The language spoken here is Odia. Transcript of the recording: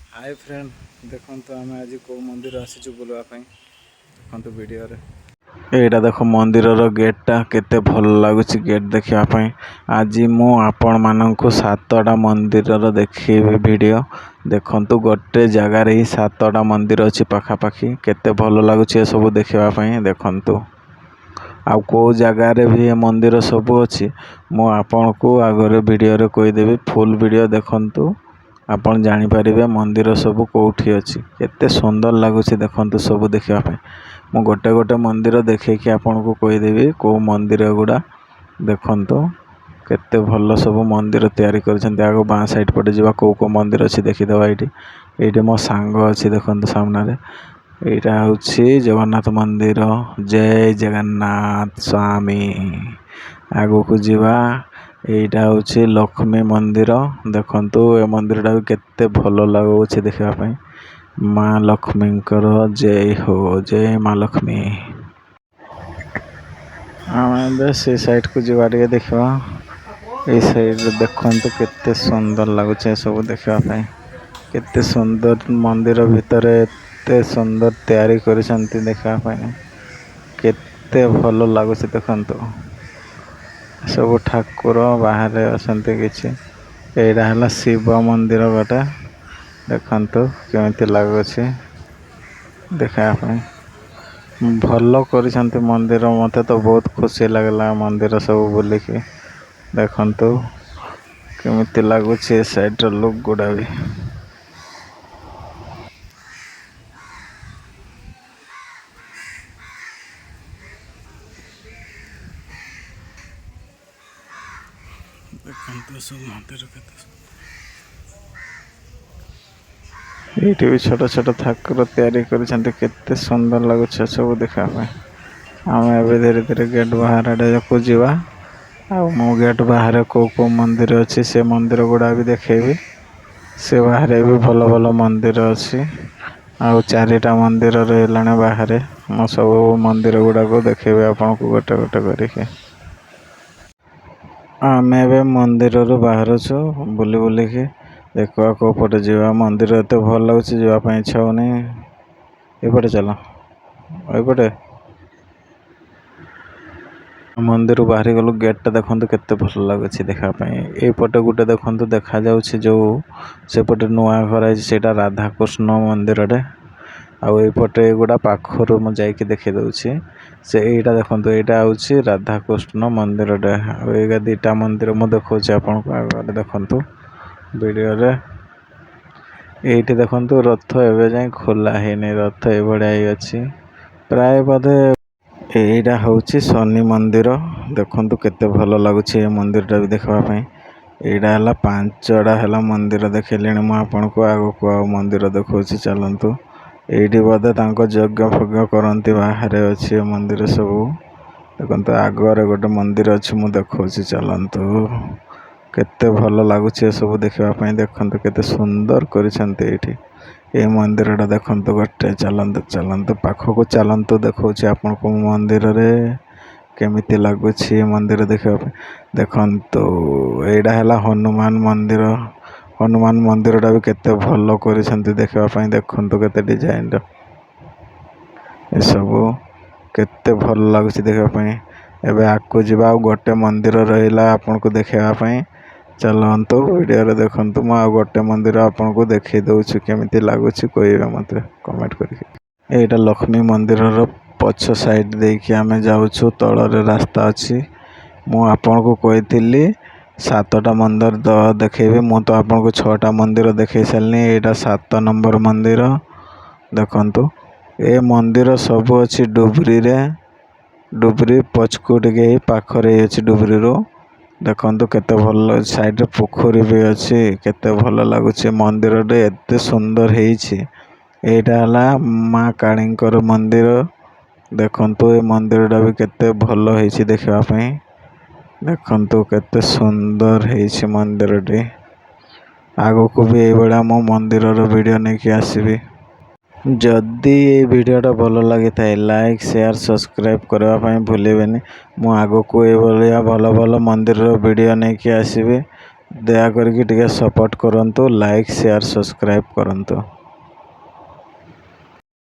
ହାଏ ଫ୍ରେଣ୍ଡ, ଦେଖନ୍ତୁ, ଆମେ ଆଜି କେଉଁ ମନ୍ଦିର ଆସିଛୁ ବୁଲିବା ପାଇଁ, ଦେଖନ୍ତୁ ଭିଡ଼ିଓରେ। ଏଇଟା ଦେଖ, ମନ୍ଦିରର ଗେଟ୍ଟା କେତେ ଭଲ ଲାଗୁଛି ଗେଟ୍ ଦେଖିବା ପାଇଁ। ଆଜି ମୁଁ ଆପଣମାନଙ୍କୁ ସାତଟା ମନ୍ଦିରର ଦେଖେଇବି ଭିଡ଼ିଓ। ଦେଖନ୍ତୁ, ଗୋଟେ ଜାଗାରେ ହିଁ ସାତଟା ମନ୍ଦିର ଅଛି ପାଖାପାଖି। କେତେ ଭଲ ଲାଗୁଛି ଏସବୁ ଦେଖିବା ପାଇଁ ଦେଖନ୍ତୁ। ଆଉ କେଉଁ ଜାଗାରେ ବି ଏ ମନ୍ଦିର ସବୁ ଅଛି, ମୁଁ ଆପଣଙ୍କୁ ଆଗରେ ଭିଡ଼ିଓରେ କହିଦେବି। ଫୁଲ୍ ଭିଡ଼ିଓ ଦେଖନ୍ତୁ, ଆପଣ ଜାଣିପାରିବେ ମନ୍ଦିର ସବୁ କେଉଁଠି ଅଛି। କେତେ ସୁନ୍ଦର ଲାଗୁଛି ଦେଖନ୍ତୁ ସବୁ ଦେଖିବା ପାଇଁ। ମୁଁ ଗୋଟେ ଗୋଟେ ମନ୍ଦିର ଦେଖେଇକି ଆପଣଙ୍କୁ କହିଦେବି କେଉଁ ମନ୍ଦିର ଗୁଡ଼ା। ଦେଖନ୍ତୁ, କେତେ ଭଲ ସବୁ ମନ୍ଦିର ତିଆରି କରିଛନ୍ତି। ଆଗ ବାଁ ସାଇଡ଼୍ ପଟେ ଯିବା, କେଉଁ କେଉଁ ମନ୍ଦିର ଅଛି ଦେଖିଦେବା ଏଇଠି। ଏଇଠି ମୋ ସାଙ୍ଗ ଅଛି, ଦେଖନ୍ତୁ ସାମ୍ନାରେ। ଏଇଟା ହେଉଛି ଜଗନ୍ନାଥ ମନ୍ଦିର। ଜୟ ଜଗନ୍ନାଥ ସ୍ୱାମୀ। ଆଗକୁ ଯିବା। ଏଇଟା ହେଉଛି ଲକ୍ଷ୍ମୀ ମନ୍ଦିର। ଦେଖନ୍ତୁ, ଏ ମନ୍ଦିରଟା ବି କେତେ ଭଲ ଲାଗୁଛି ଦେଖିବା ପାଇଁ। ମା ଲକ୍ଷ୍ମୀଙ୍କର ଜୟ ହୋ, ଜୟ ମା ଲକ୍ଷ୍ମୀ। ଆମେ ଏବେ ସେ ସାଇଡ଼କୁ ଯିବା, ଟିକେ ଦେଖିବା। ଏଇ ସାଇଡ଼ରେ ଦେଖନ୍ତୁ, କେତେ ସୁନ୍ଦର ଲାଗୁଛି ଏସବୁ ଦେଖିବା ପାଇଁ। କେତେ ସୁନ୍ଦର ମନ୍ଦିର ଭିତରେ ଏତେ ସୁନ୍ଦର ତିଆରି କରିଛନ୍ତି, ଦେଖିବା ପାଇଁ କେତେ ଭଲ ଲାଗୁଛି ଦେଖନ୍ତୁ। ସବୁ ଠାକୁର ବାହାରେ ଅଛନ୍ତି କିଛି। ଏଇଟା ହେଲା ଶିବ ମନ୍ଦିର ଗୋଟେ। ଦେଖନ୍ତୁ କେମିତି ଲାଗୁଛି ଦେଖିବା ପାଇଁ। ଭଲ କରିଛନ୍ତି ମନ୍ଦିର। ମୋତେ ତ ବହୁତ ଖୁସି ଲାଗିଲା ମନ୍ଦିର ସବୁ ବୁଲିକି। ଦେଖନ୍ତୁ କେମିତି ଲାଗୁଛି ଏ ସାଇଡ଼ର ଲୁକ୍ ଗୁଡ଼ା ବି। ଦେଖନ୍ତୁ ସବୁ ମନ୍ଦିର କେତେ। ଏଇଠି ବି ଛୋଟ ଛୋଟ ଠାକୁର ତିଆରି କରିଛନ୍ତି। କେତେ ସୁନ୍ଦର ଲାଗୁଛି ସବୁ ଦେଖିବା ପାଇଁ। ଆମେ ଏବେ ଧୀରେ ଧୀରେ ଗେଟ୍ ବାହାର ଆଡ଼କୁ ଯିବା। ଆଉ ମୁଁ ଗେଟ୍ ବାହାରେ କେଉଁ କେଉଁ ମନ୍ଦିର ଅଛି, ସେ ମନ୍ଦିର ଗୁଡ଼ା ବି ଦେଖେଇବି। ସେ ବାହାରେ ବି ଭଲ ଭଲ ମନ୍ଦିର ଅଛି। ଆଉ ଚାରିଟା ମନ୍ଦିର ରହିଲାଣି ବାହାରେ। ମୁଁ ସବୁ ମନ୍ଦିର ଗୁଡ଼ାକୁ ଦେଖେଇବି ଆପଣଙ୍କୁ ଗୋଟେ ଗୋଟେ କରିକି। ଆମେ ଏବେ ମନ୍ଦିରରୁ ବାହାରୁଛୁ ବୁଲି ବୁଲିକି। ଦେଖିବା କେଉଁ ପଟେ ଯିବା। ମନ୍ଦିର ଏତେ ଭଲ ଲାଗୁଛି, ଯିବା ପାଇଁ ଇଚ୍ଛା ହେଉନି। ଏପଟେ ଚାଲ, ଏପଟେ। ମନ୍ଦିରରୁ ବାହାରି ଗଲୁ। ଗେଟ୍ଟା ଦେଖନ୍ତୁ କେତେ ଭଲ ଲାଗୁଛି ଦେଖିବା ପାଇଁ। ଏଇପଟେ ଗୋଟେ ଦେଖନ୍ତୁ, ଦେଖାଯାଉଛି ଯେଉଁ ସେପଟେ ନୂଆ ଘର ହେଇଛି, ସେଇଟା ରାଧାକୃଷ୍ଣ ମନ୍ଦିରଟେ। ଆଉ ଏଇପଟେ ଏଗୁଡ଼ା ପାଖରୁ ମୁଁ ଯାଇକି ଦେଖେଇ ଦେଉଛି। ସେ ଏଇଟା ଦେଖନ୍ତୁ, ଏଇଟା ହେଉଛି ରାଧାକୃଷ୍ଣ ମନ୍ଦିରଟେ। ଆଉ ଏଇଟା ଦୁଇଟା ମନ୍ଦିର ମୁଁ ଦେଖାଉଛି ଆପଣଙ୍କୁ ଆଗରେ, ଦେଖନ୍ତୁ ଭିଡ଼ିଓରେ। ଏଇଠି ଦେଖନ୍ତୁ, ରଥ ଏବେ ଯାଏଁ ଖୋଲା ହେଇନି। ରଥ ଏଇଭଳିଆ ହେଇ ଅଛି ପ୍ରାୟ ବୋଧେ। ଏଇଟା ହେଉଛି ଶନି ମନ୍ଦିର। ଦେଖନ୍ତୁ କେତେ ଭଲ ଲାଗୁଛି ଏ ମନ୍ଦିରଟା ବି ଦେଖିବା ପାଇଁ। ଏଇଟା ହେଲା ପାଞ୍ଚଟା ହେଲା ମନ୍ଦିର ଦେଖେଇଲିଣି ମୁଁ ଆପଣଙ୍କୁ। ଆଗକୁ ଆଉ ମନ୍ଦିର ଦେଖାଉଛି, ଚାଲନ୍ତୁ। ଏଇଠି ବୋଧେ ତାଙ୍କ ଯଜ୍ଞ ଫଜ୍ଞ କରନ୍ତି। ବାହାରେ ଅଛି ଏ ମନ୍ଦିର ସବୁ। ଦେଖନ୍ତୁ, ଆଗରେ ଗୋଟେ ମନ୍ଦିର ଅଛି, ମୁଁ ଦେଖାଉଛି, ଚାଲନ୍ତୁ। କେତେ ଭଲ ଲାଗୁଛି ଏସବୁ ଦେଖିବା ପାଇଁ। ଦେଖନ୍ତୁ କେତେ ସୁନ୍ଦର କରିଛନ୍ତି ଏଇଠି ଏ ମନ୍ଦିରଟା। ଦେଖନ୍ତୁ ଗୋଟେ। ଚାଲନ୍ତୁ, ଚାଲନ୍ତୁ, ପାଖକୁ ଚାଲନ୍ତୁ। ଦେଖାଉଛି ଆପଣଙ୍କୁ ମନ୍ଦିରରେ କେମିତି ଲାଗୁଛି ମନ୍ଦିର ଦେଖିବା ପାଇଁ। ଦେଖନ୍ତୁ, ଏଇଟା ହେଲା ହନୁମାନ ମନ୍ଦିର। ହନୁମାନ ମନ୍ଦିରଟା ବି କେତେ ଭଲ କରିଛନ୍ତି ଦେଖିବା ପାଇଁ। ଦେଖନ୍ତୁ କେତେ ଡିଜାଇନର ଏସବୁ, କେତେ ଭଲ ଲାଗୁଛି ଦେଖିବା ପାଇଁ। ଏବେ ଆଗକୁ ଯିବା। ଆଉ ଗୋଟେ ମନ୍ଦିର ରହିଲା ଆପଣଙ୍କୁ ଦେଖେଇବା ପାଇଁ। ଚାଲନ୍ତୁ, ଭିଡ଼ିଓରେ ଦେଖନ୍ତୁ। ମୁଁ ଆଉ ଗୋଟେ ମନ୍ଦିର ଆପଣଙ୍କୁ ଦେଖେଇ ଦେଉଛି। କେମିତି ଲାଗୁଛି କହିବେ ମୋତେ କମେଣ୍ଟ କରିକି। ଏଇଟା ଲକ୍ଷ୍ମୀ ମନ୍ଦିରର ପଛ ସାଇଡ଼୍ ଦେଇକି ଆମେ ଯାଉଛୁ। ତଳରେ ରାସ୍ତା ଅଛି। ମୁଁ ଆପଣଙ୍କୁ କହିଥିଲି ସାତଟା ମନ୍ଦିର ଦେଖେଇବି। ମୁଁ ତ ଆପଣଙ୍କୁ ଛଅଟା ମନ୍ଦିର ଦେଖେଇ ସାରିଲିଣି। ଏଇଟା 7 ନମ୍ବର ମନ୍ଦିର। ଦେଖନ୍ତୁ, ଏ ମନ୍ଦିର ସବୁ ଅଛି ଡୁବରିରେ। ଡୁବରି ପଛକୁ ଟିକେ ପାଖରେ ଅଛି ଡୁବରିରୁ। ଦେଖନ୍ତୁ କେତେ ଭଲ, ସାଇଡ଼ରେ ପୋଖରୀ ବି ଅଛି। କେତେ ଭଲ ଲାଗୁଛି ମନ୍ଦିରଟେ, ଏତେ ସୁନ୍ଦର ହେଇଛି। ଏଇଟା ହେଲା ମା କାଳୀଙ୍କର ମନ୍ଦିର। ଦେଖନ୍ତୁ, ଏ ମନ୍ଦିରଟା ବି କେତେ ଭଲ ହେଇଛି ଦେଖିବା ପାଇଁ। ଦେଖନ୍ତୁ କେତେ ସୁନ୍ଦର ହେଇଛି ମନ୍ଦିରଟି। ଆଗକୁ ବି ଏଇଭଳିଆ ମୁଁ ମନ୍ଦିରର ଭିଡ଼ିଓ ନେଇକି ଆସିବି। ଯଦି ଏଇ ଭିଡ଼ିଓଟା ଭଲ ଲାଗିଥାଏ, ଲାଇକ୍, ସେୟାର, ସବସ୍କ୍ରାଇବ୍ କରିବା ପାଇଁ ଭୁଲିବେନି। ମୁଁ ଆଗକୁ ଏଇଭଳିଆ ଭଲ ଭଲ ମନ୍ଦିରର ଭିଡ଼ିଓ ନେଇକି ଆସିବି। ଦୟା କରିକି ଟିକେ ସପୋର୍ଟ କରନ୍ତୁ, ଲାଇକ୍, ସେୟାର, ସବସ୍କ୍ରାଇବ୍ କରନ୍ତୁ।